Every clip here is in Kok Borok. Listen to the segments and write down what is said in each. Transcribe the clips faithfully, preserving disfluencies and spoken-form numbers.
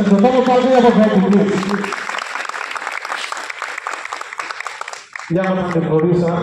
Jotono palni abo khe tini. Yang ang producer.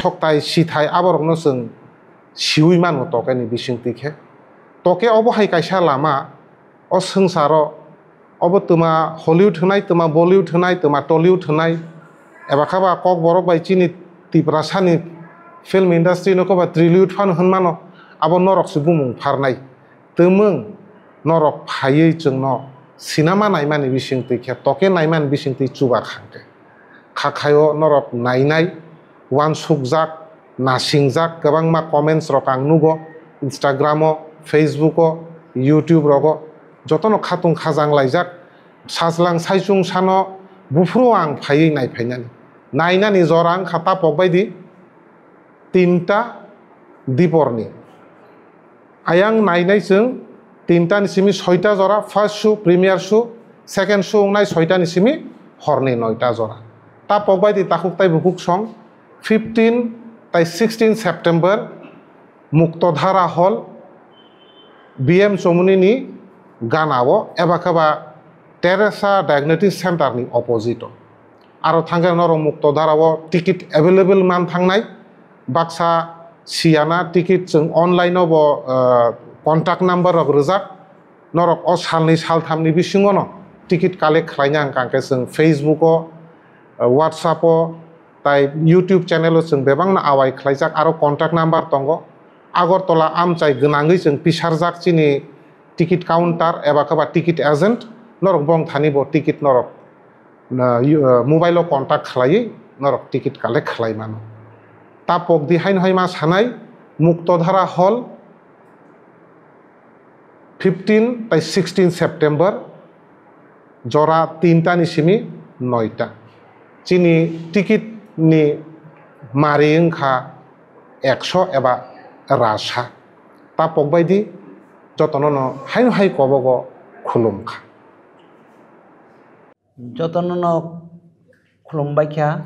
Thoktai, sithai, aborokno chwng siui mano tokeni bisingtwi khe. Toke obo hai kaisa lama, o swngcharo, obo twma Hollywood hwnai, twma Bollywood hwnai, twma Tollywood hwnai, eba khe ba Kokborok bai chini Tiprasani film industry no khe ba Trillywood phano hwn mano, abo norok se bumung pharnai. Twmwng norok phaiwi chwngno sinama naimani bisingtwi khe, toke naimani bisingtwi chuba khangkhe. Khakhaio norok nainai, uansukjak, nasingjak kwbangma comments rok ang nugo, Instagram o, Facebook o, YouTube rogo, jotono khatung khajang laijak, sajlang saichung sano buphuru ang phaiwi naiphainani. Nainani jora wngkha tapok baidi tinta diporni. Ayang nainai chwng tinta ni simi soita jora, first show, premiere show, second show wngnai soita ni simi horni noita jora. Tapok bai di takhuk tai bukhuk song fifteen tai sixteen September Muktodhara Hall, B M Chomoni ni gana o eba khe ba Teresa Diagnosis Center ni opposite o. Aro thangkhe norok Muktodhara o ticket available man thangnai. Baksa siyana ticket chwng online o bo, ah, contact number rok rwjak. Norok o salni salthamni bisingo no ticket collect khlaina hwnkha khe chwng Facebook o, ah, WhatsApp o, tai YouTube channel o chwng bebakno awai khlaijak, aro contact number tongo. Agartala amchai gwnangwi chwng pisarjak chini ticket counter eba khe ba ticket agent, norok bong thani bo ticket norok na, yu-, uh, mobile o contact khlaiwi norok ticket collect khlai mano. Tapok di haino hai ma sanai, Muktodhara Hall, fifteen tai sixteen September, jora tinta ni simi noita. Chini ticket ni mari wngkha ekso eba rasa. Tapok bai di jotono no haino hai kobogo khulum kha. Jotono no khulumbai kha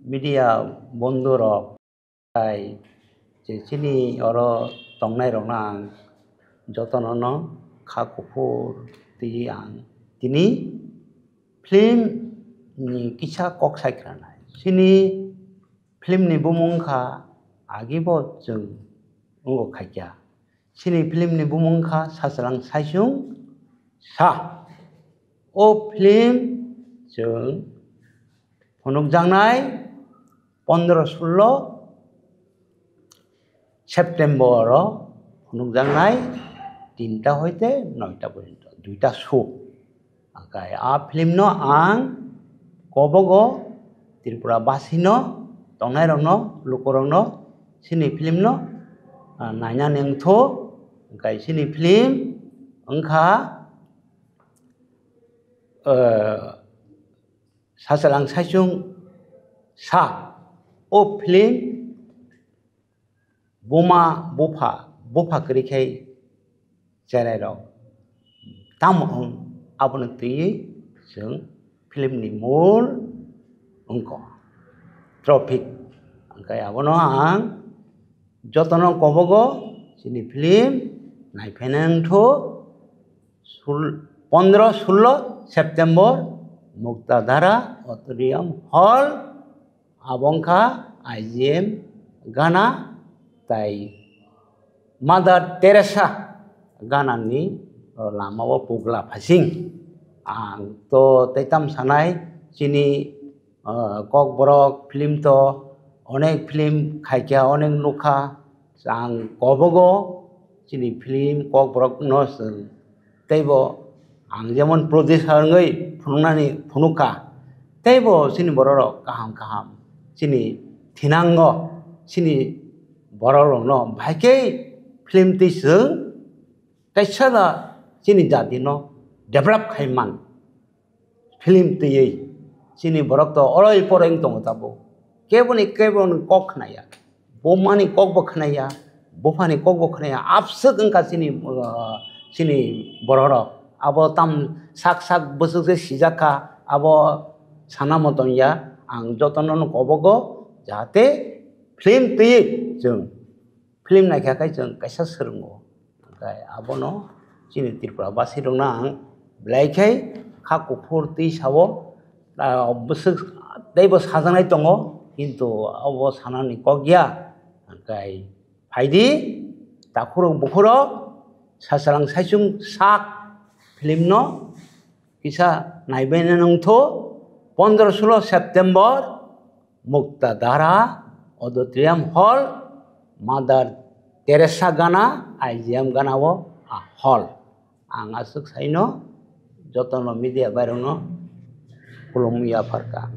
media bondhu rok, tai je chini oro tongnai rok no ang jotono no kha kuphur twi ang tini film ni kisa kok sai khwna nai. Chini film ni bumung wngkha agi bo chwng wngo khaikya. Chini film ni bumung wngkha Sachwlang Saichung Sa. O film chwng phunukjaknai pondro sullo September o phunukjaknai tinta hoite noita porjonto, duita show. Hwnkhe a film no ang kobogo Tripura basi no tongnai rok no, luku rok no chini film no, ah, naina nengthu. Hwnkhe chini film wngkha, eh, Sachwlang Saichung Sa. O film buma bupha, bupha kwrwi khai cherai rok tamo wng, abono twiwi Chwng film ni mul wngkha trophy. Hwnkhe abono ang jotono kobogo chini film naiphaina wngthu sul-, pondro sullo September Muktadhara Auditorium Hall. Abo wngkha I G M gana tai Mother Teresa ganani, o, lamao pugla phasing. Ang to tei tam sanai chini, o, Kokborok film to onek film khaikha, onek nukha. Ang kobogo chini film Kokborok no chwng teibo ang jemon producer wngwi phunuknani phunukha, teibo chini bororok kaham kaham chini thinango, chini bororokno bahai khe film twi chwng kaisa da chini jatino develop khai man. Film twiwi chini borok to oroi poroi wng tongo tabuk. Keboni keboni kok khnaya, bumani kokbo khnaya, buphani kokbo khnaya, abswk wngkha chini, uh, chini bororok. Abo tam sak sak bwswk se sijak kha, abo sana moton ya. Ang jotono no kobogo jahate film twiwi chwng film naikha khe chwng kaisa swrwngo. Hwnkhe abono chini Tripura basirokno ang belai khe kha kuphur twi sao, ah, bwswk teibo sajaknai tongo, kintu abo sanani kok ya. Hwnkhe phaidi, takhurok bukhurok, sachwlang saichung sak film no kisa naibaina nangtho, pondro sulo September, Muktadhara Auditorium Hall, Mother Teresa gana, I G M gana o, a hall. Ang aswk saino jotono media bairokno khulumwi yapharkha.